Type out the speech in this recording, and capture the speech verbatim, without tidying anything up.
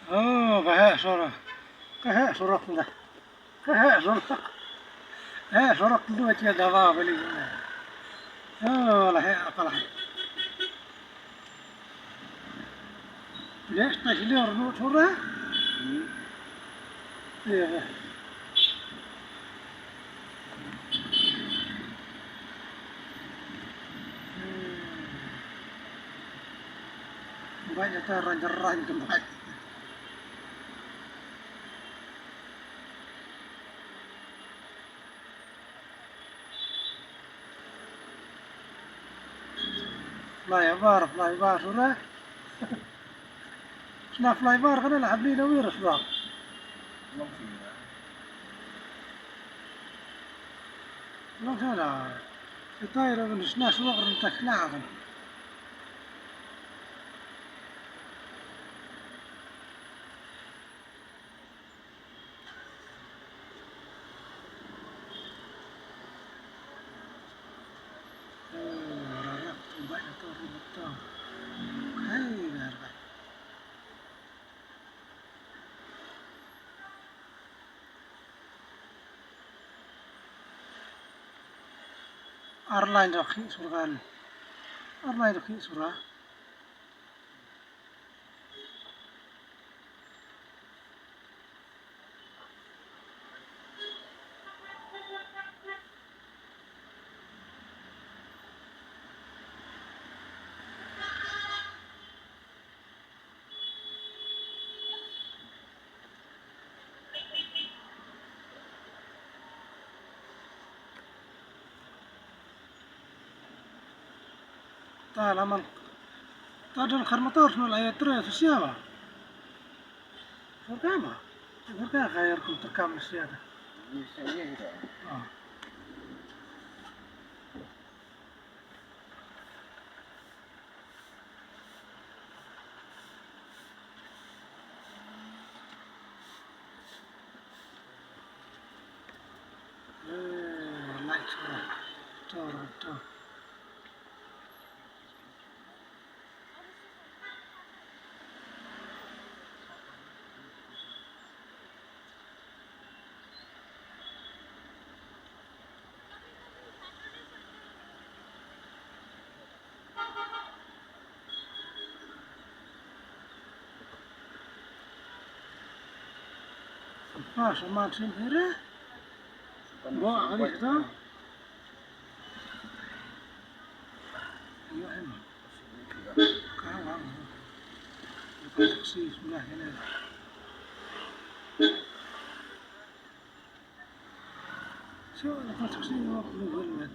Oh, ka heh surok. Ka heh surok nda. Ka heh surok. Heh surok ndu achi da ba beli. Oh, la heh apa la heh. Leh ta sili or no sura. Hmm. Iya. Hmm. Banyak ta ranjar-ranjar tempat. Flyover, flyover, sura. Sna flyover kan la habli na wir sura. Long sana. Kita ira kan sna sura kan ta sna kan. Ar lain da khih sura kan. Ar lain da khih sura. Ta la man. Ta don khar motor no la ya tre su sia ba. Khar ka ba. Khar ka ka yar kun terkam sia ta. Ni sia ye ta. Ah. Eh, light sudah. Tor, tor. Ah, saman sim hira. Bo, ani kita. Ayo, em. Ka wang. Ka taksi sebelah sini. So, ka taksi wang, wang, wang.